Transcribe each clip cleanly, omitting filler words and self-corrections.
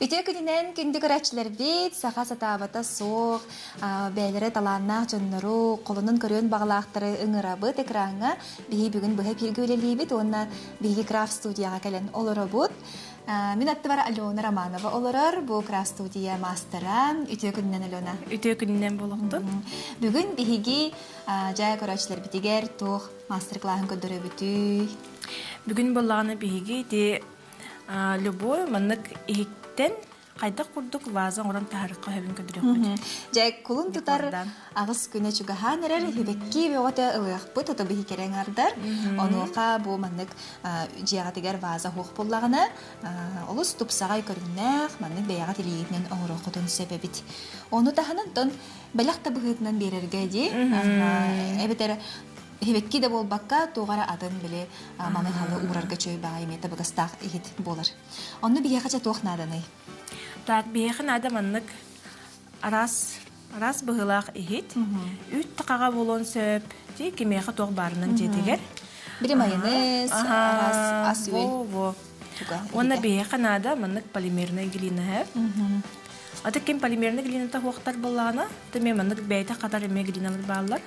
Үтүө күнүнэн күндү көрөөччүлэрбит, саха сатаабата суох, бэйэлэрэ талааннаах дьоннору, холонон көрүөн баҕалаахтары ыҥырабыт экраҥҥа. Биһи бүгүн быһа эфиргэ үлэлиибит уонна биһиги крафт студияҕа кэлэн олоробут. Мин аттыбар Алена Романова олорор, бу крафт студия маастара. Үтүө күнүнэн, Алена. Үтүө күнүнэн буолуохтун. Бүгүн биһиги дьэ көрөөччүлэрбитигэр туох мастер-классын көрдөрөбүтүй? Бүгүн буоллаҕына биһиги ити Любой маннык иһиттэн хайдах курдук ваза оҥорон таһаарыахха сөбүн көрдөрүөхпүт. Дьэ, кулун тутар аҕыс күнэ чугаһаан эрэр үһүбэкки бөҕөтө ылыахпыт, ото биһи кэрэ аҥардар. Онуоха бу маннык дьиэҕитигэр ваза суох буоллаҕына, олус тупсаҕай көрүҥнээх, маннык бэйэҕит илиигитинэн оҥоруоххутун сөп эбит. Ону таһынан тон бэлэх да быһыытынан биэрэргэ дии, эбэтэр Иһибэкки да буолбакка, туох эрэ атын били маны халы уурарга чөй баҕайы эмиэ табыгастаах иһит буолар. Онно биһиэхэ чэ туох нааданый? Так, биһиэхэ наада маннык араас араас быһыылаах иһит. Үүт тахаҕа буолуон сөп. Ти кимиэхэ туох баарынан дьиэтигэр. Били майонез, араас ас-үөл. Во, Уонна биһиэхэ наада маннык полимерная глина Аты ким полимерный глината хуохтар буоллаҕына, эмиэ маннык бэйэтэ хатар эмиэ глиналар бааллар.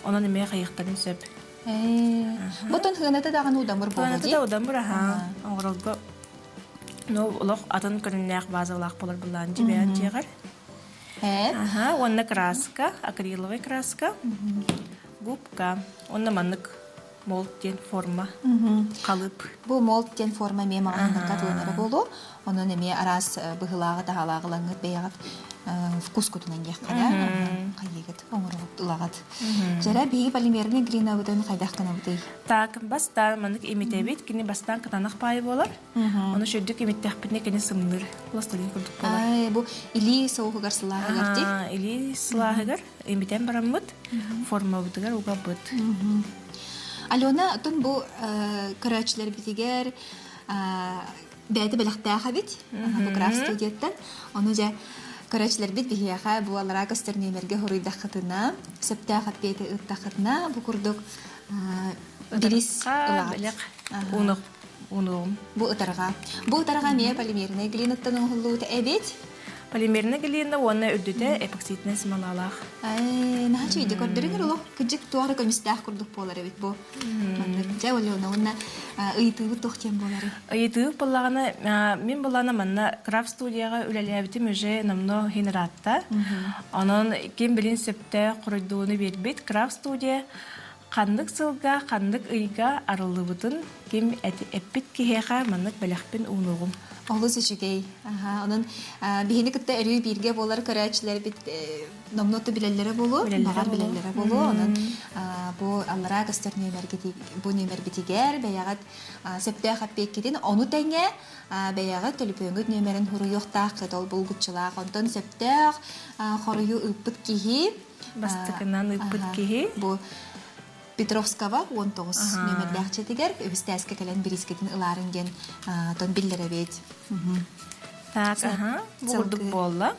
Онон эмиэ хайыахтарын сөп. Бутун хыаната даҕаны удамыр буолуо Хыаната да удамыр аха. Оҥорорго ну олох атын көрүннээх базалаах болар буллаан дьибээн дьиэҕэр. Аха, уонна краска, акриловый краска, губка, уонна маннык Молт диэн форма, халып. Бу молт диэн форма эмиэ маҕаһыыннарга атыыланара буолуо. Онон эмиэ араас быһыылааҕы таһаалааҕы ылаҥҥыт бэйэҕит вкускутунан диэххэ да хайыыгыт оҥороҕут ылаҕыт. Дьэрэ биһиги полимерный глинабытын хайдах гынабытый? Так, бастаан маннык имитэбит. Кини бастаан кытаанах паайы буолар. Ону шүрдүк имиттэхпитинэ кини сымныыр. Пластилин курдук буолар. Ай, бу илии соуһугар сылааһыгар дии? Илии сылааһыгар имитэн бараммыт формабытыгар угабыт. Алена, оттон бу көрөөччүлэрбитигэр бэйэтэ бэлэхтээх эбит бу крафт студияттан. Ону дьэ көрөөччүлэрбит биһиэхэ бу аллараа көстөр нүөмэргэ хоруйдаххытына, сөптөөх эппиэти ыыттаххытына, бу курдук бирис ылаҕыт. Унугум. Бу ытарҕа. Бу ытарҕа эмиэ полимернай глинаттан оҥоһуллубут эбит. Полимернай глина уонна үрдүтэ эпоксиднай смолалаах. Наһаа үчүгэйдик көрдөрүҥэр олох кыдьык туох эрэ көмүстээх курдук буолар эбит бу. Маннык дьэ Алена уонна ыйытыыбыт туох диэн буоларый? Ыйытыыбыт буоллаҕына мин буоллаҕына манна крафт студияҕа үлэлээбитим уже номно иһин ыраатта. Онон ким билин сөптөөх хоруйдууну биэрбит крафт студия Ханнык сылга, ханнык ыйга арыллыбытын ким эппит киһиэхэ маннык бэлэхпин уунуоҕум. Олус үчүгэй. Аха, онон биһини кытта өрүү бииргэ буолар көрөөччүлэрбит номнуо билэллэрэ буолуо, баҕар билэллэрэ буолуо. Онон бу аллараа көстөр бу нүөмэрбитигэр бэйэҕит сөптөөх эппиэккитин ону тэҥэ бэйэҕит төлөпүөҥҥүт нүөмэрин хоруйуохтааххыт, ол булгуччулаах. Онтон сөптөөх хоруйу ыыппыт киһи Бастакынан ыыппыт киһи. Бу Петровского 19 нүөмэрдээх дьиэтигэр үһүстээскэ кэлэн бириискэтин ылаарын диэн тон биллэрэбит. Так, аха, бу курдук буолла.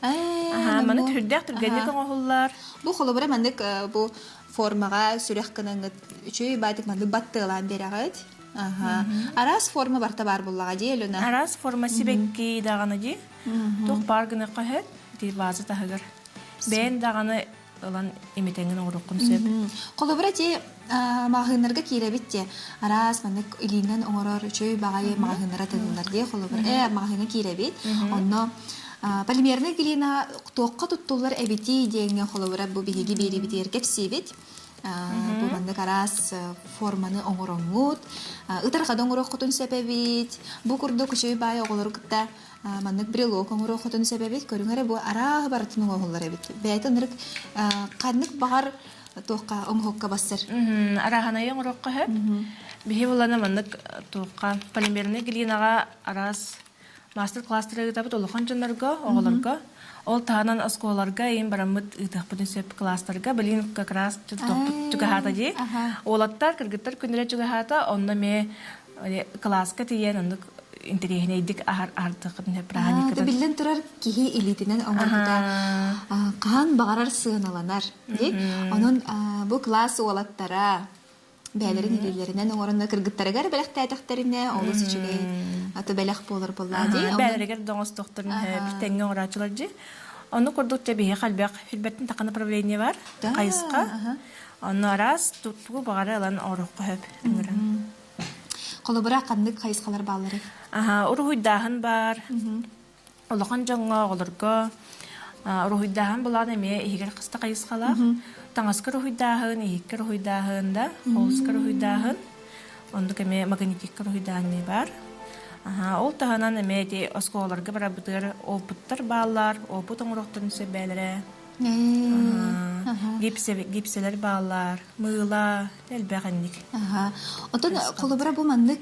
Аха, маны түрдээх түргэнник оҥоһуллар. Бу холобура маннык бу формаҕа сүрэх гынаңыт үчүгэй баатык маннык баттыалаан биэрэҕит. Аха. Араас форма барта баар буллаҕа дии Алена. Араас форма сибэкки даҕаны дии. Туох баар гыныахха сөп, ити ваза таһыгар. Бэйэн даҕаны ылан имитэҥҥин оҥоруоххун сөп. Холобура дии маҕаһыыннарга киирэбит дии араас маннык илиинэн оҥорор үчүгэй баҕайы маҕаһыыннара тыыллар дии холобура э маҕаһыыҥҥа киирэбит онно полимерная глина туохха туттуллар эбитий диэҥҥэ холобура бу биһиги биэрибитигэр кэпсиибит бу маннык араас форманы оҥороҥҥут ытарҕада оҥоруоххутун сөп эбит бу курдук үчүгэй баайы оҕолору кытта Маннык брелок оҥоруоххутун сөп эбит. Көрүҥ эрэ бу арааһы барытын оҥоһуллар эбит. Бэйэтэ ынырык ханнык баҕар туохха оҥоһукка бассар. Арааһынайы оҥоруохха сөп. Биһи булана маннык туохха полимерный глинаҕа араас мастер-класстары ыытабыт улахан дьоннорго, оҕолорго. Ол таһынан оскуолаларга иин бараммыт ыытыахпытын сөп класстарга. Билин как раз чугаһаата дии. Уолаттар, кыргыттар күннэрэ чугаһаата, онно эмиэ кылааска тиийэн оннук интэриэһинэйдик аһар аһардаххытын праздниккытын биллэн турар киһи илиитинэн оҥорбута хаһан баҕарар сыаналанар дии онон бу кылаас уолаттара бэйэлэрин илиилэринэн оҥоронно кыргыттарыгар бэлэхтээтэхтэринэ олус үчүгэй. Аты бэлэх буолар буоллаа дии. Бээлэригэр доҥостохторун тэҥҥэ оҥорааччылар дии. Ону курдук дьэ биһиэхэ элбэх Хүлбэттэн таха направление бар, хайысха. Онно араас тугу баҕара ылан оҥоруохха сөп ыҥыран. Холобура ханнык хайысхалар баалларый? Аха, уруһуйдааһын баар. Улахан дьоҥҥо, оҕолорго уруһуйдааһын былаан эмиэ иһигэр хаста хайысхалаах. Таҥаска уруһуйдааһын, иһиккэ уруһуйдааһын да, холуска уруһуйдааһын. Оннук эмиэ магнитикка уруһуйдааһын эмиэ баар. Аха, ол таһынан эмиэ ити оскуолаларга барарбытыгар опыттар бааллар, опыт оҥоруохтарын сөп бээлэрэ. Гипсэлэр бааллар, мыыла, элбэх инник. Отон холобура бу маннык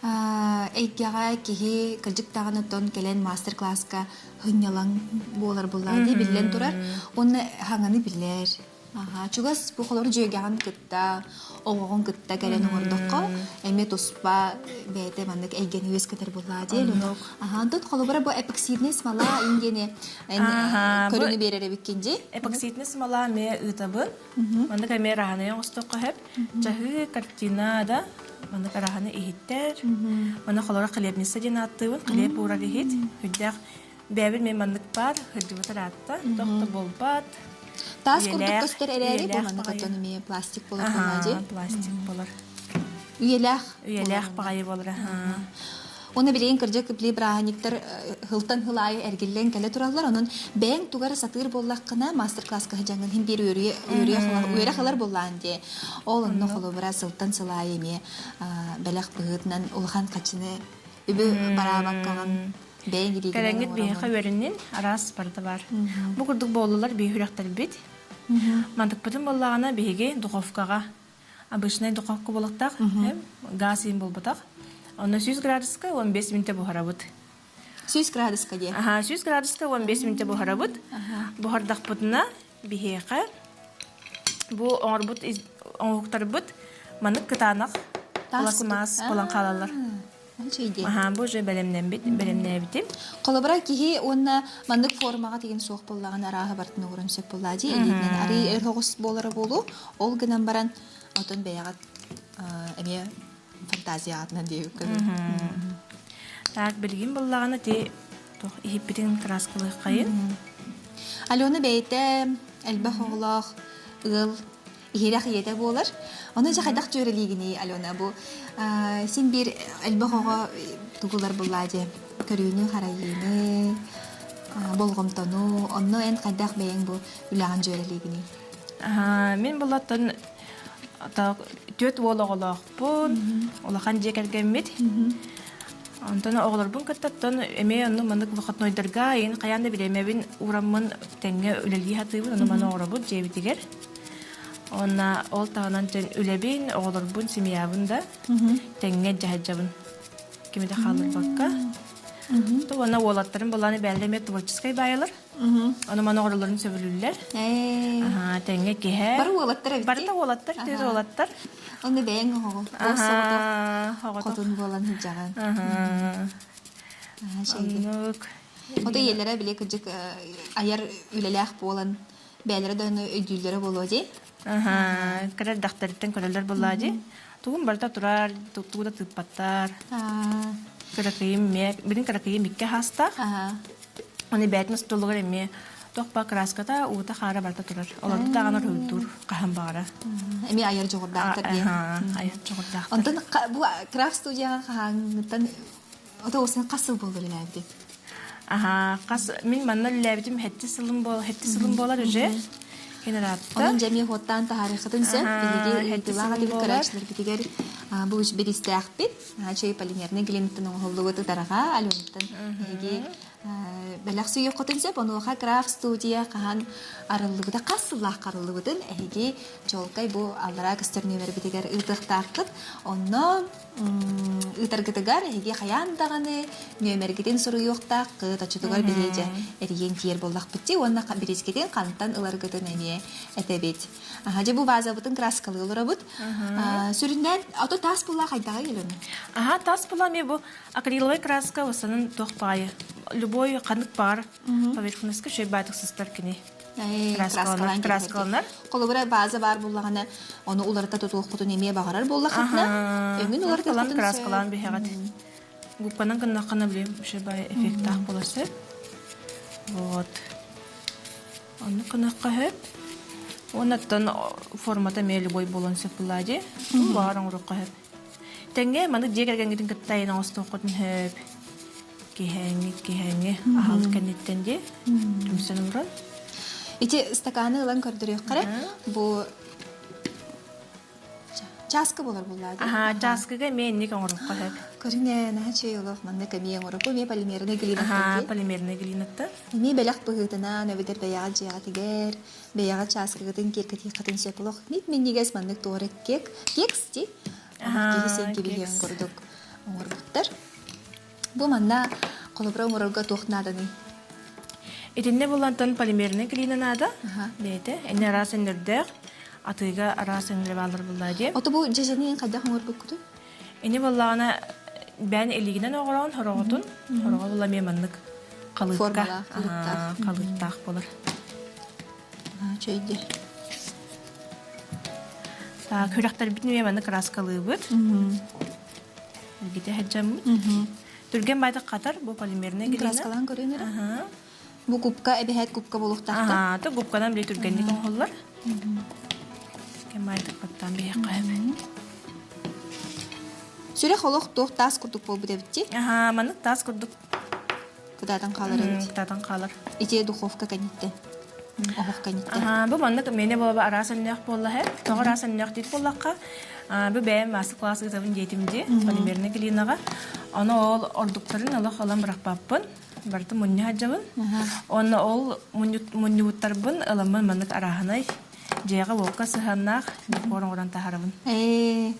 эйгэҕэ киһи кырдьык даҕаны оттон кэлэн мастер-класска һынньалаҥ буолар буоллаа дии биллэн турар. Уонна хаҥаны билэр. Аха, чугас бу холобур дьүөгэҕин кытта, оҕоҕун кытта кэлэн оҥордоххо, эмиэ туспа бэйэтэ маннык эйгэни үөскэтэр буоллаа дии. Аха, онтон холобура бу эпоксидный смола ингени көрүҥү биэрэр эбиккин дии. Эпоксидный смола эмиэ ыытабын. Маннык эмиэ раһанайы оҥостуохха сөп. Чаһыы, картина да маннык араһаны иһиттэр. Манна холоро хлебница диэн ааттыыбын. Хлеб уурар иһит. Үрдээх бэйэбин мен маннык баар, сылдьыбыт ыраатта. Тох да буолбат. Таас курдук көстөр эрээри бу маннык оттон эмиэ пластик буолар буоллаа Пластик болар. Үйэлээх. Үйэлээх баҕайы болар. Уонна билигин кырдьык били бырааһынньыктар сылтан сыл аайы эргиллэн кэлэ тураллар. Онон бэйэҥ тугу эрэ сатыыр буоллаххына, мастер-класска сылдьаҥҥын иһин биир үөрүйэх ылар буоллаан дии. Ол онно холобура сылтан сыл аайы эмиэ бэлэх быһыытынан улахан хачыны үбү бараабаккаҕын бэйэҥ илиигинэн Кэлэҥҥит биһиэхэ үөрэннин, араас барыта баар. Бу курдук буоллулар биһи үрэхтэрбит. Мантыкпытын буоллаҕына биһиги духовкаҕа обычнай духовка буолуохтаах, газ иин буолбатах. Онно 100 градуска 15 мүнүүтэ буһарабыт. 100 градуска диye. Аха, 100 градуска 15 мүнүүтэ буһарабыт. Буһардахпытына биһиэхэ бу оҥорбут оҥоһуктарбыт маннык кытаанах пластмасс буолан хаалаллар. Аха, бу уже бэлэмнэммит, бэлэмнээбитим. Холобура киһи уонна маннык формаҕа тигин суох буоллаҕына арааһы барытын ууран сөп буоллаа дии. Илиитинэн арый өр оҕус буолара буолуо. Ол гынан баран отон бэйэҕит эмиэ фантазияҕытынан диэбиккэ Так, билигин буоллаҕына ти туох иһиппитин краскалыаххайын. Алена бэйэтэ элбэх оҕолоох ыал иһирэх ийэтэ буолар. Ону дьэ хайдах дьүөрэлиигиний, Алена? Бу син биир элбэх оҕо тугулар буллаа дьэ көрүүнү-харайыыны, болҕомтону, онно эн хайдах бэйэҥ бу үлэҕин дьүөрэлиигиний? Мин булаттан түөрт уол оҕолоохпун, улахан дьиэ кэргэммит. Онтон оҕолорбун кыттаттан эмиэ онну маннык выходнойдарга иин хайаан да бириэмэбин уураммын тэҥҥэ үлэлии сатыыбын, ону маны оҥоробут дьиэбитигэр. Уонна ол таһынан үлэбин, оҕолорбун, семьябын да тэҥҥэ дьаһайдьабын. Кими да хаалларбакка. Уонна уолаттарым былааны бээллэ эмиэ творческай баайалар. Ону маны оҕолорун сөбүлүүллэр. Тэҥҥэ киһэ. Бары уолаттар эбит. Барыта уолаттар, түөрт уолаттар. Онно бэйэҥ оҕоҕо. Хотун буолан сылдьаҕын. Оннук. Ото ийэлэрэ били кырдьык айар үлэлээх буолан бэйэлэрэ да ону өйдүүллэрэ буолуо дии. Кыра эрдэхтэриттэн көрөллөр буоллаа дии. Тугум барыта турар, тугу да тыыппаттар. Кыракыйым эмиэ, билин кыракыйым икки хаастаах. Аны бэйэтин остуолугар эмиэ туох ба краската, уута хаара барыта турар. Олорду даҕаны уруһуйдуур хаһан баҕара. Эмиэ айар дьоҕурдаахтар диэн. Айар дьоҕурдаахтар. Онтон бу крафт студияҕа хаһааҥҥыттан Ото усан хас сыл буолла үлэлээбитин? Аха, хас мин манна үлэлээбитим хэттис сылым буол, хэттис сылым буолар уже. Генератта. Онон дьэ эмиэ хуоттаан таһаарыаххытын сөп. Биһиги ыытыылаах этибит көрөөччүлэрбитигэр бу биристээхпит. Чэй полимерный глинаттан оҥоһуллубут ытарҕа Аленаттан биһиги бэлэх сүүйүөххүтүн сөп. Онуоха крафт студия хаһан арыллыбыта, хас сыллаах арыллыбытын эһиги чуолкай бу аллараа көстөр нүөмэрбитигэр ыытыахтааххыт. Онно ыытаргытыгар эһиги хайаан даҕаны нүөмэргитин суруйуохтааххыт, оччотугар биһиги дьэ эрийэн тиийэр буоллахпыт дии уонна бириискитин хантан ыларгытын эмиэ этэбит. Дьэ бу вазабытын краскалыы олоробут. Сүрүннээн ото таас буллаа хайдаҕый Алена? Аха, таас булла эмиэ бу акриловай краска осанын туох баайы. Любой ханнык баар поверхностка шөй баатык сыстар кини. Краскаланар. Краскаланар. Холобура база баар буллаҕына, ону уларыта тутуоххутун эмиэ баҕарар буоллаххытына, өҥүн уларытыаххытын краскалаан биһэҕит. Губканан гыннаххына били үчүгэй эффектаах буолар сөп. Вот. Оннук гынахха сөп. Уоннаттан формата эмиэ любой буолуон сөп буоллаа дии. Баар оҥоруохха сөп. Тэҥҥэ маннык дьиэ кэргэҥҥитин кытта айан оҥостуоххутун сөп. Киһээҥҥи, киһээҥҥи аһылык кэнниттэн дии түмсэн олорон. Ити стаканы ылан көрдөрүөххэ эрэ. Бу Чааскы буолар буоллаа дии. Аһаа, чааскыга эмиэ инник оҥоруохха сөп. Көрүҥ ээ, наһаа үчүгэй олох маннык эмиэ оҥоруохпу, эмиэ полимернай глинаттан Аһаа, дии. полимернай глинаттан. Эмиэ бэлэх быһыытынан эбэтэр бэйэҕэ дьиэҕитигэр, бэйэҕэ чааскыгытын киэргэтиэххитин сөп олох мип-минньигэс маннык туора кек, кекс дии. Киһи Аһаа, син кибиһиэн кекс. курдук оҥорбуттар. Бу манна холобура оҥорорго туох нааданый? Итиннэ булантан полимернай глина наада. Аха. Бэйэтэ. Инне араас өҥнөрдөөх, атыыга араас өҥнөрө бааллар буллаа диye. Ото бу дьэдьэни хайдах оҥорбуккутуй? Ини буоллаҕына бэйэн илиигинэн оҥороон хороҕотун, хороҕо була эмиэ маннык халыыкка Формалаах, халыыптаах. халыыптаах буолар. Чөйдө. Так, күрэхтэрбитин эмиэ маннык кырааскалыыбыт. Эргитэ сылдьаммыт. Түргэн баайдык хатар, бу полимернай глина. Краскалаан көрүөн эрэ. Бу кубка эбэһээт кубка буолуохтаахтар. Аха, то губканан били түргэнник оҥоһуллар. Түргэн баайдык баттаан биһиэххэ сөп. Сүрэх олох туох таас курдук буолбут эбит дии. Аха, маннык таас курдук Кытаатан хаалар эбит. Кытаатан хаалар. Ити духовка кэнниттэн. Оһох кэнниттэн. Аха, бу маннык миэнэ буолба араас өннөөх буолла һэ. Тоҕо араас өннөөх диир буоллахха, бу бэйэм мастер-класс ыытабын диэтим дии, полимерный глинаҕа. Ону ол ордуктарын олох ылан бырахпаппын. Барытын мунньа сылдьабын. Уонна ол мунньубуттарбын ыламмын маннык арааһынай дьиэҕэ-уокка сыһыаннаах декор оҥорон таһаарабын. Ээ,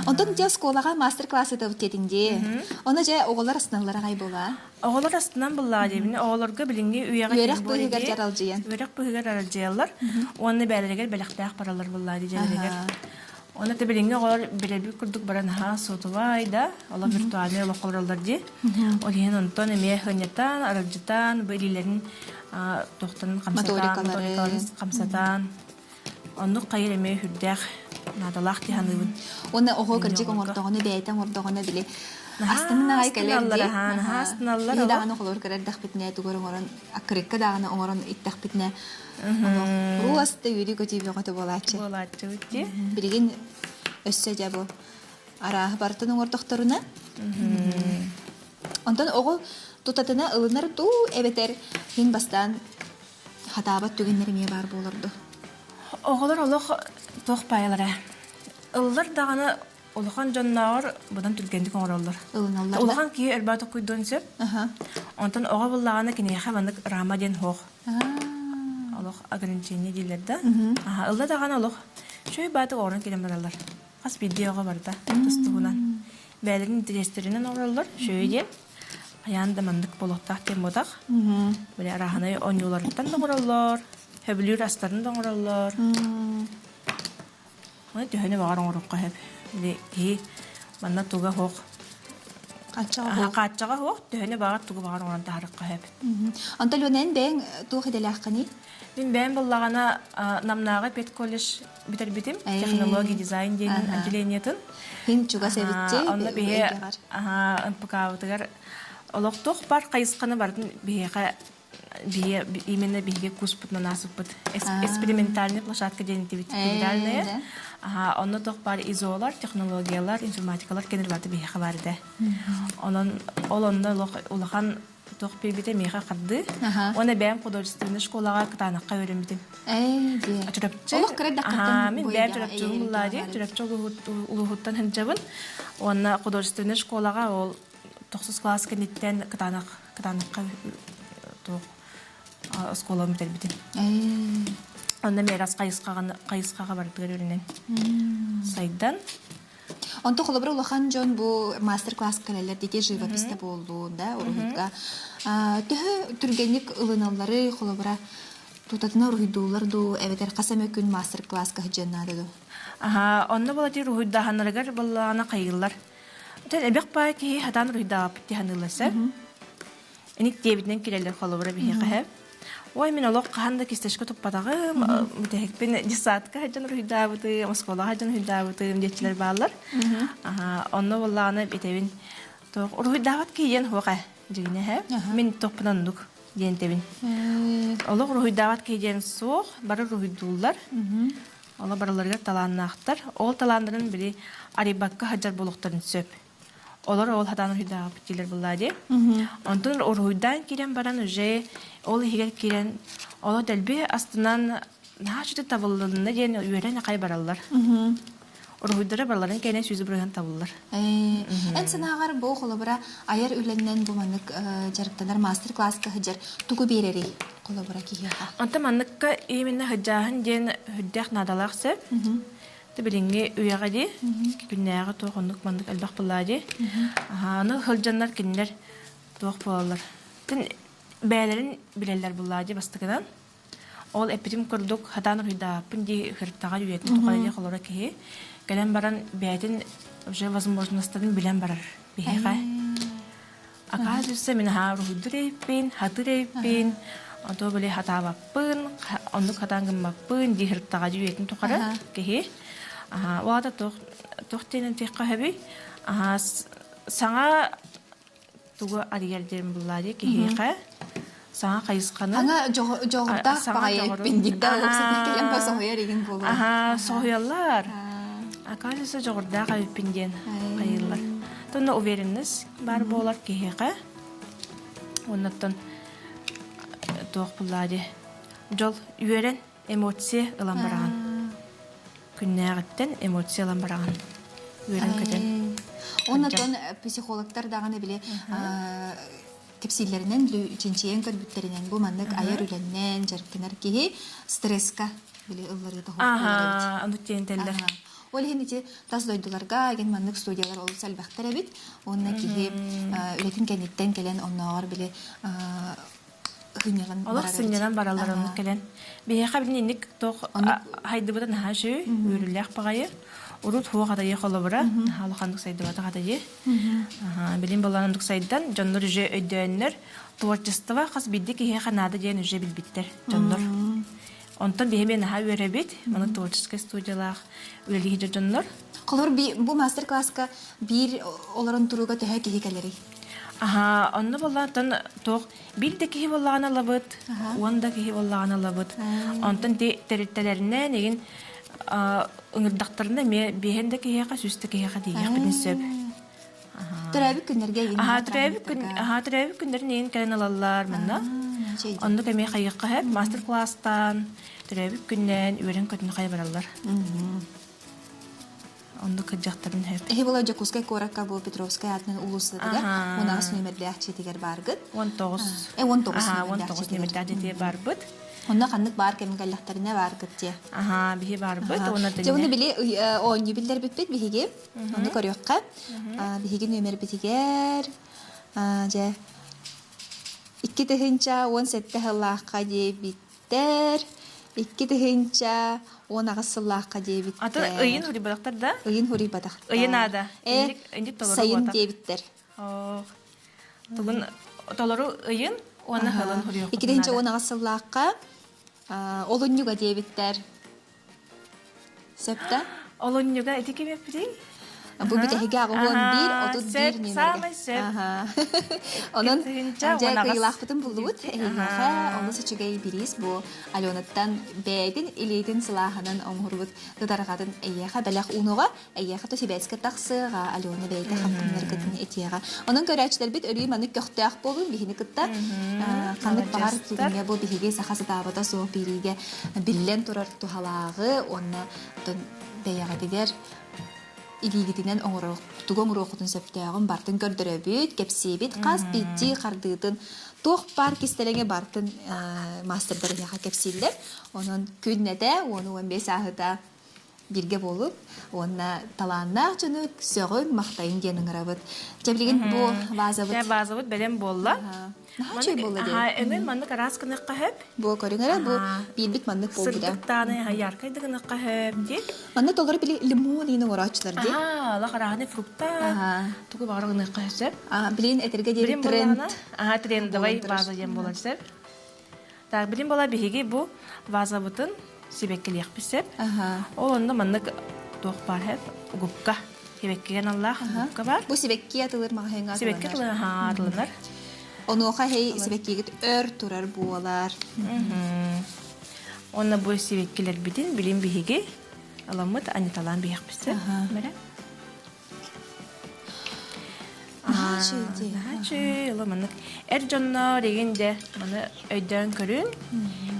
онтон дьэ оскуолаҕа мастер-класс ыытабыт диэтиҥ дии. Ону дьэ оҕолор астыналлара аҕай буолаа. Оҕолор астынан буллаҕа диэбин. Оҕолорго билиҥҥи үйэҕэ Үөрэх быыһыгар дьаралдьыйан. Үөрэх быыһыгар аралдьыйаллар. Уонна бээлэригэр бэлэхтээх бараллар буллаҕа дии дьиэлэригэр. Уонна да билиҥҥи оҕолор билэрбит курдук баран аһаа суотубай да, олох виртуальнай олох олороллор дии. Ол иһин онтон эмиэ хынньатан, аралдьытан, бу илиилэрин туохтан хамсатан, моторикаларын хамсатан, оннук хайыр эмиэ үрдээх наадалаах дии саныыбын. Уонна оҕо кырдьык оҥордоҕуна, бэйэтэ оҥордоҕуна били астынын аҕай кэлэр дии. Наһаа астыналлар. Биһи даҕаны холобур көрөр эрдэхпитинэ, тугу эрэ оҥорон, аккырыкка даҕаны оҥорон иттэхпитинэ, олох просто үөрүү-көтүү бөҕөтө буолааччы. Буолааччыбыт дии. Билигин өссө дьэ бу арааһы барытын оҥордохторуна Онтон оҕо тутатына ылынар дуу эбэтэр мин бастаан хатаабат түгэннэр эмиэ баар буолар дуу? Оҕолор олох туох баайалара ыллар даҕаны улахан дьоннооҕор быдан түргэнник оҥороллор. Ылыналлар да? Улахан киһи өлбөт токуйдуон сөп. Онтон оҕо буллаҕына киниэхэ маннык рама диэн суох. Олох ограничение дииллэр да. Аха, ылла даҕаны олох үчүгэй баатык оҕорон кэлэн бараллар. Хас биирдии оҕо барыта тус-туһунан. Бэйэлэрин интэриэстэринэн оҥороллор. Үчүгэй диэн. Хайаан да маннык буолуохтаах диэн буотах. Били арааһынай оонньууларыттан да оҥороллор, сөбүлүүр астарын да оҥороллор. Оны төһөнү баҕар оҥоруохха сөп. Били киһи манна туга суох Хааччаҕа суох. Хааччаҕа суох, төһөнү баҕар тугу баҕар оҥорон таһаарыахха сөп. Онтон Лена, эн бэйэҥ туох идэлээххиний? Мин бэйэм буллаҕына Намнааҕы педколледж бүтэрбитим. Технология дизайн диэн отделениетын. Мин чугас эбитти. Онно биһи НПК-бытыгар олохтуох бар хайысханы барытын биһиэхэ биһи именно биһиги курспутунан аасыппыт. Экспериментальная площадка диэн этибит федеральная. Онно туох баар изолар, технологиялар, информатикалар кенер барыта биһиэхэ баар этэ. Онон ол онно улахан туох биэрбитэ миэхэ хардыы. Уонна бэйэм художественнай школаҕа кытаанахха үөрэммитим. Ээ, диэ. Чурапчы. Олох кыра эрдэххиттэн Мин бэйэм Чурапчыбын буллаа дии. Чурапчы улууһуттан сылдьабын. Уонна художественнай школаҕа ол тохсус класс кэнниттэн кытаанах кытаанахха туох оскуолабын бүтэрбитим. Онно миэрас хайысхаҕа хайысхаҕа барытыгар үөрэнэн сайдан. Онто холобура улахан дьон бу мастер-класс кэлэллэр дии живопись да буоллун да уруһуйга төһө түргэнник ылыналлары холобура тутатына уруһуйдууллар дуу эбэтэр хас эмэ күн мастер-класска сылдьыан наада дуу? Аха, онно буолати уруһуйдааһыннарыгар буоллаҕына хайыыллар. Оттон эбэх баай киһи хатаан уруһуйдаабыт дии саныыллар сөп. Иник диэбитинэн кирэллэр холобура биһиэхэ. Ой, мин олох хаһан да кисточка туппатаҕым, бүтэһикпин детсадка сылдьан уруһуйдаабытым, оскуолаҕа сылдьан уруһуйдаабытым диэччилэр бааллар. Аха, онно буоллаҕына этэбин. Туох уруһуйдаабат киһи диэн суох ээ дьиҥинэ эһэ. Мин туохпунан оннук диэн этэбин. Олох уруһуйдаабат киһи диэн суох, бары уруһуйдууллар. Олор барыларыгар талааннаахтар. Ол талааннарын били арыйбакка сылдьар буолуохтарын сөп. Олор ол хатаан уруһуйдаабыт дииллэр буоллаа дии. Онтон уруһуйдаан киирэн баран уже ол иһигэр киирэн олох дэлби астынан наһаа үчүгэй табыллынна диэн үөрэн ахай бараллар. Уруһуйдара барыларын кэнэ 100% табыллар. Эн санааҕар бу холобура айар үлэннэн бу маннык дьарыктанар мастер-класска сылдьар тугу биэрэрий холобура киһиэхэ? Онтон манныкка именно сылдьааһын диэн сүрдээх наадалаах сөп. Ты билиҥҥи үйэҕэ дии, күннээҕи туох оннук маннык элбэх буоллаа дии. Аны сылдьаннар кинилэр туох буолаллар. Тин бэйэлэрин билэллэр буоллаа дии бастакынан. Ол эппитим курдук, хатаан уруһуйдаабыппын дии ырыттаҕа үйэтин тухары дии холоро киһи. Кэлэн баран бэйэтин уже возможностарын билэн барар биһиэхэ. Оказывается, мин аһаа уруһуйдуур эбиппин, хатыыр эбиппин, ото били хатаабаппын, оннук хатаан гыммаппын дии ырыттаҕа дии үйэтин тухары киһи. Аһаа, ол аата туох туох диэн этиэххэ сөбүй? Аһаа, саҥа тугу арыйар диэн буллаа дии киһиэхэ саҥа хайысханы Ана дьоҕурдаах баҕайы эппин да уопсайынан кэлэн ба соһуйар игин буолуо. Аха, соһуйаллар. Оказывается, дьоҕурдаах эбиппин диэн хайыыллар. Тонна уверенность баар буолар киһиэхэ. Оннуттан туох буллаа дии. Дьол үөрэн эмоция ылан бараҕын. Күннээҕиттэн эмоция ылан бараҕын. Үөрэн-көтөн. Оннотон психологтар даҕаны били кэпсииллэринэн чинчийэн көрбүттэринэн бу маннык айар үлэннэн дьарыктанар киһи стресска били ылларыыта Аха, ону тиэнтэллэр. Ол иһин ити тас дойдуларга ген маннык студиялар олус элбэхтэр эбит. Уонна киһи үлэтин кэнниттэн кэлэн оннооҕор били Олох сынньанан бараллар оннук кэлэн. Биһиэхэ билин инник туох хайдыбыта наһаа үчүгэй, үөрүүлээх баҕайы. Урут хуох атайы холобура, наһаа улаханнык сайдыбатах атайы. Билин болан оннук сайдан, дьоннор уже өйдөөннөр, творчество хас биирдии киһиэхэ наада диэн уже билбиттэр дьоннор. Онтон биһи эмиэ наһаа үөрэбит, маны творческай студиялаах үлэлиир дьоннор. Холобур, бу мастер-класска биир олорон турууга төһө киһи кэлэрий? Аха, онно буоллаҕына туох биир да киһи буоллаҕына ылабыт, 10 да киһи буоллаҕына ылабыт. Онтон ти тэрилтэлэринэн игин ыҥырдахтарына эмиэ биэһэн да киһиэхэ, 100 да киһиэхэ тиийиэхпитин сөп. Төрөөбүт күннэргэ игин Аха, төрөөбүт күн, аха, төрөөбүт күннэрин игин кэлэн ылаллар манна. Оннук эмиэ хайыахха сөп, мастер-класстаан, төрөөбүт күннээн үөрэн-көтөн хайа бараллар. Оннук кырдьахтарын сөп. Эһи була Дьокуускай куоракка бу Петровскай аатынан уулуссатыгар 18 нүөмэрдээх дьиэтигэр бааргыт. 19. 19 Аха, 19 нүөмэрдээх дьиэтигэр барбыт. Онно ханнык баар кэмин кэллэхтэринэ бааргыт дьиэ. Аха, биһи барбыт. Уонна Дьэ, уну били оонньуу биллэрбиппит биһиги. Ону көрүөххэ. Биһиги нүөмэрбитигэр дьэ 2017 сыллаахха диэбиттэр. 2018 сыллаахха диэбиттэр. Атын ыйын хуруйбатахтар да? Ыйын хуруйбатахтар. Ыйын аада. Э, сайын диэбиттэр. Тугун толору ыйын уонна хылын хуруйуохха 2018 сыллаахха олунньуга диэбиттэр. Сөп да? Олунньуга ити ким эппитий? Бу бүтэһигэ 81 31 нүөмэргэ. Саамай сөп. Онон дьэ кыйылаахпытын буллубут. Эһиэхэ олус үчүгэй бириис бу Аленаттан бэйэтин илиитин сылааһынан оҥорбут ытарҕатын эйиэхэ бэлэх уунуҕа, эйиэхэ то сибээскэ тахсыаҕа, Алена бэйэтэ хампыннаргытын этиэҕэ. Онон көрөөччүлэрбит өрүү маннык көхтөөх буолун биһини кытта ханнык баҕар түгэҥҥэ бу биһиги саха сатаабата суох биэриигэ биллэн турар туһалааҕы уонна бэйэҕитигэр илиигитинэн оҥорор тугу оҥоруоххутун сөптөөҕүн барытын көрдөрөбүт, кэпсиэбит, хас биирдии хардыытын туох баар кистэлэҥи барытын маастардар эһиэхэ кэпсииллэр. Онон күннэтэ 10-15 ааһыта бииргэ буолуҥ уонна талааннаах дьону сөҕүҥ, махтайыҥ диэн ыҥырабыт. Дьэ билигин бу вазабыт Дьэ вазабыт бэлэм буолла. Наһаа үчүгэй буолла дии. Өҥүн маннык араас гыныахха сөп. Бу көрүҥ эрэ, бу биирбит маннык буолбута. Сырдык дааны яркай да гыныахха сөп дии. Манна толору били лимон иин оҥорооччулар дии. Аха, алах арааһынай фрукта. Тугу баҕар гыныахха сөп. Билин этэргэ диэри тренд. Аха, трендовай ваза диэн буолар сөп. Так, билин буола биһиги бу вазабытын сибэккилиэхпит сөп. Ол онно маннык туох баар хэп губка. Сибэккигэ аналлаах губка бар. Бу сибэкки атылыр маҕаһыыҥҥа Сибэкки атыланар. атыланар. Онуоха хей сибэккигит өр турар буолар. Онно бу сибэккилэрбитин билин биһиги аламмыт аниталаан биһиэхпит Мэрэ. Наһаа Ыла маннык эр дьоннор игин дьэ маны өйдөөн көрүн.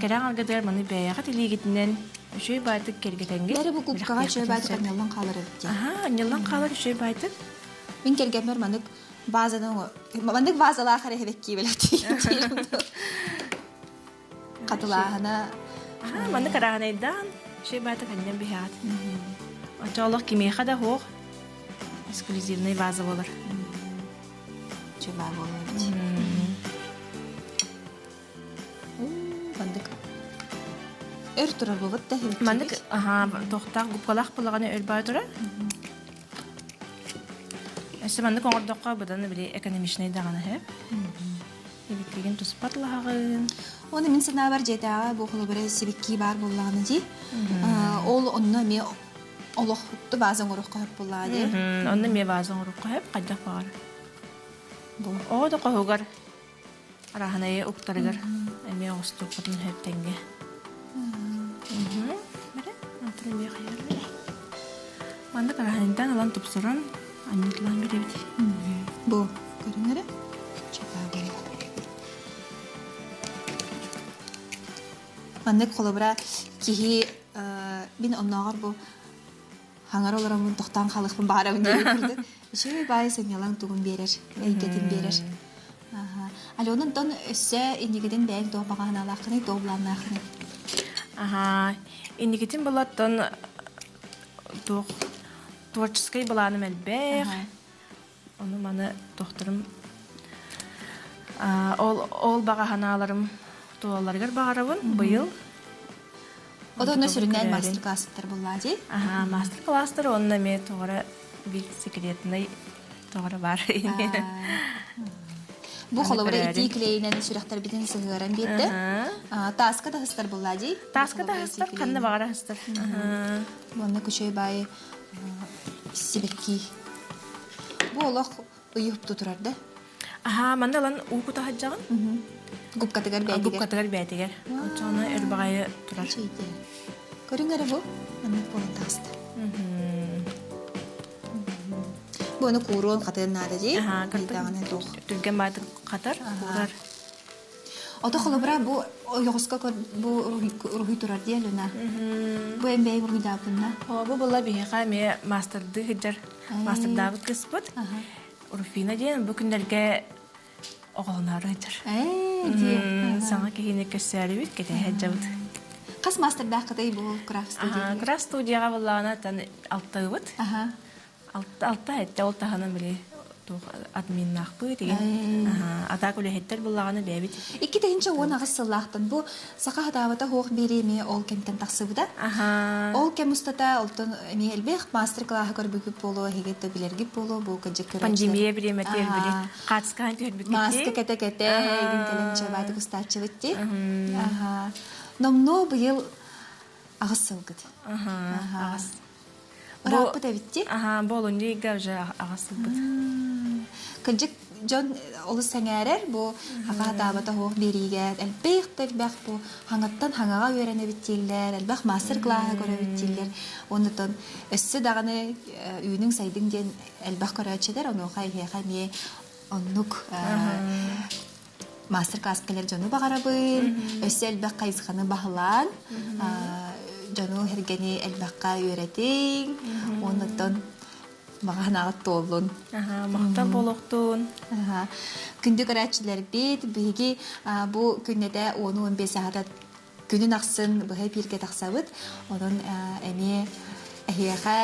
Кэрэ аҥаргытыгар маны бэйэҕит илиигитинэн үчүгэй баайтык кэргэтэҥҥит. Бары бу кубкаҕа үчүгэй баайтык анньыллан хаалар эбит дии. Аһаа, анньыллан хаалар үчүгэй баайтык. Мин кэргэммэр маннык вазаны маннык вазалаах эрэ эбэккии бэлэхтиир. Хатылааһына Аһаа, маннык арааһынайдаан үчүгэй баайтык анньан биһэҕит. Оччо олох кимиэхэ да суох эксклюзивный ваза буолар. Үчүгэй буолуо эбит. Маннык өр турар буолбут да Маннык аһаа тохтаах губкалаах буолаҕына өр баа турар. Өссө маннык оҥордоххо быдан били экономичный даҕаны сөп. Эбиккигин туспат лаһаҕын. Оны мин санаабар дьиэтээҕи бу холобура сибиккии баар буоллаҕына дии. Ол онно эмиэ олох бааза оҥоруохха сөп буоллаҕа дии. Онно эмиэ бааза оҥоруохха сөп, хайдах баҕар. Оҕо да хоһугар арааһынайы уктарыгар эмиэ оҕустуоххутун сөп тэҥҥэ. Бэрэ, онтон эмиэ хайаллар. Маннык арааһынайдан ылан тупсаран анньытылаан бирэбит. Бу көрүҥ эрэ. Маннык холобура киһи мин оннооҕор бу хаҥар олороммун тохтоон хаалыахпын баҕарабын диэн курдук үчүгэй баайы сынньалаҥ тугун биэрэр, эйгэтин биэрэр. Алена, онтон өссө инникитин бэйэҥ туох баҕа санаалааххыный, туох былааннааххыный? Аһаа, инникитин булаттан туох творческай былааным элбэх. Ону маны тохторум ол ол баҕа санааларым туолаларыгар баҕарабын быйыл. Отонно сүрүннээн мастер-класстар буллаа дии? Аха, мастер-класстар уонна эмиэ тоҕо биир секретный тоҕо бар. Бу холобура итии клейинэн сүрэхтэрбитин сыһыаран биэрдэ. Тааска да хыстар буллаа дии? Тааска да хыстар, ханна баҕара хыстар. Уонна күчөй баайы сибэкки. Бу олох ыйыһыпту турар да? Аһаа, манна ылан уу кута сылдьаҕын. Губкатыгар бээтигэр. Губкатыгар бээтигэр. Оччоҕуна өр баҕайы турар. Көрүҥ эрэ бу. Маннык буолан таҕыста. Бу ону кууруон хатыан наада дии. Аһаа, Ыйдаҕына туох. Түргэн баатык хатар, куурар. Ото холобура бу ойоҕоско бу уруһуй турар дии Алена. Бу эн бэйэҥ уруһуйдаабытынна. О, бу була биһиэхэ эмиэ маастардыы сылдьар маастардаабыт кыыспыт. Руфина диэн бу күннэргэ оҕолоноору сылдьар. Ээ, дии. Саҥа киһини көрсөөрүбүт, кэтэһэ сылдьабыт. Хас маастардааххытый бу крафт студияҕа? Крафт студияҕа буоллаҕына алтабыт. Алта этте ол таһынан били туох админнаахпыт деген атаак үлэһиттэр буллаҕына бэйэбит. 2018 сыллаахтан бу саха хатаабата хуох биэриэми ол кэмтэн тахсыбыта. Ол кэм устата олтон эмиэ элбэх мастер-классы көрбүкүт буолуо, эһиги да билэргит буолуо, бу кыдьык көрөөччүлэр. Пандемия бириэмэтэ били хаацкаан түһэрбиккит. Маска кэтэ-кэтэ, игин кэлэн чабаатык устааччыбыт дии. Номнуо быйыл аҕыс сылгыт. Аҕыс. Ырааппыт эбит дии. Аһаа, бу олунньу ыйга уже аҕас сылбыт. Кырдьык дьон олус сэҥээрэр бу хаха-таабата суох биэриигэ элбэх да элбэх бу хаҥаттан хаҥаҕа үөрэнэбит дииллэр, элбэх мастер-классы көрөбүт дииллэр. Оннутон өссө даҕаны үүнүҥ-сайдыҥ диэн элбэх көрөөччүлэр, онуоха эһиэхэ эмиэ оннук мастер-класс кэлэр дьону баҕарабын, өссө элбэх хайысханы баһылаан, дьону сэргэни элбэххэ үөрэтиҥ, уоннаттан баҕанаҕыт туоллун. Махтал буолуохтун. Күндү көрөөччүлэрбит, биһиги бу күннэтэ 10-15 саата күнүн ахсын быһа эпииргэ тахсабыт. Онон эмиэ эһиэхэ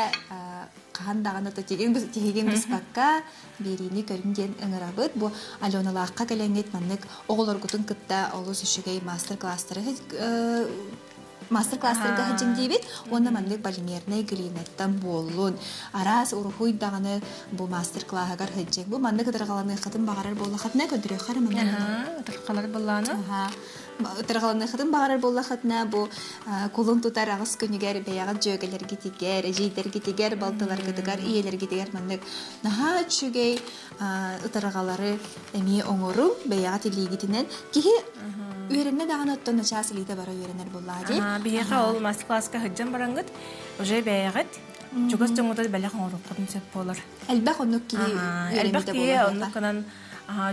хаһан даҕаны тиһигин быспакка биэриини көрүҥ диэн ыҥырабыт. Бу Аленалаахха кэлэҥҥит маннык оҕолоргутун кытта олус үчүгэй мастер-класстары. Мастер-класстарга сылдьыҥ диибит уонна маннык полимернай глинаттан буоллун. Араас уруһуй даҕаны бу мастер-класһыгар сылдьыҥ. Бу маннык ытырҕаланыаххытын баҕарар буоллаххытына көрдөрүөххэ эрэ манна. Ытырҕалар былаана. Ытырҕаланыаххытын баҕарар буоллаххытына бу кулун тутар аҕыс күнүгэр бэйэҕит дьүөгэлэргитигэр, эдьиийдэргитигэр, балтыларгытыгар, ийэлэргитигэр маннык наһаа үчүгэй ытырҕалары эмиэ оҥоруҥ, бэйэҕит илиигитинэн. Киһи үөрэннэ даҕаны оттон начаас илиитэ бара үөрэнэр буоллаҕа дии. Биһиэхэ ол мастер-класска сылдьан бараҥҥыт уже бэйэҕит чугас дьоҥҥутугар бэлэх оҥоруоххутун сөп буолар. Элбэх оннук киһи Элбэх киһи оннук гынан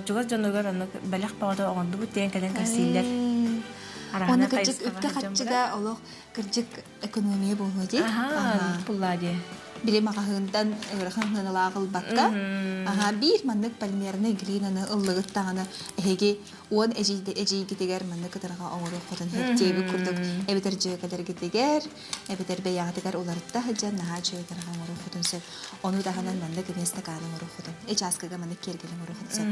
чугас дьонугар оннук бэлэх бөҕөтө оҥордубут диэн кэлэн кэпсииллэр. Уонна кырдьык үпкэ-харчыга олох кырдьык экономия буолуо дии. Пуллаа дии. Били маҕаһыынтан ыарахан сыаналаах ылбакка, аха биир маннык полимернай глинаны ыллыгыт даҕаны эһиги уон эдьиийгитигэр маннык ытырҕа оҥоруоххутун сөп курдук эбэтэр дьүөгэлэргитигэр, эбэтэр бэйэҕитигэр уларытта сылдьан наһаа үчүгэй ытырҕа оҥоруоххутун сөп. Ону таһынан маннык эмиэ стакан оҥоруоххутун, чааскыга маннык киэргэл оҥоруоххутун сөп.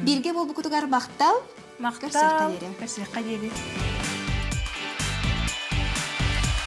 Бииргэ буолбуккутугар махтал. Махтал. Көрсүөххэ диэри. Көрсүөххэ диэри.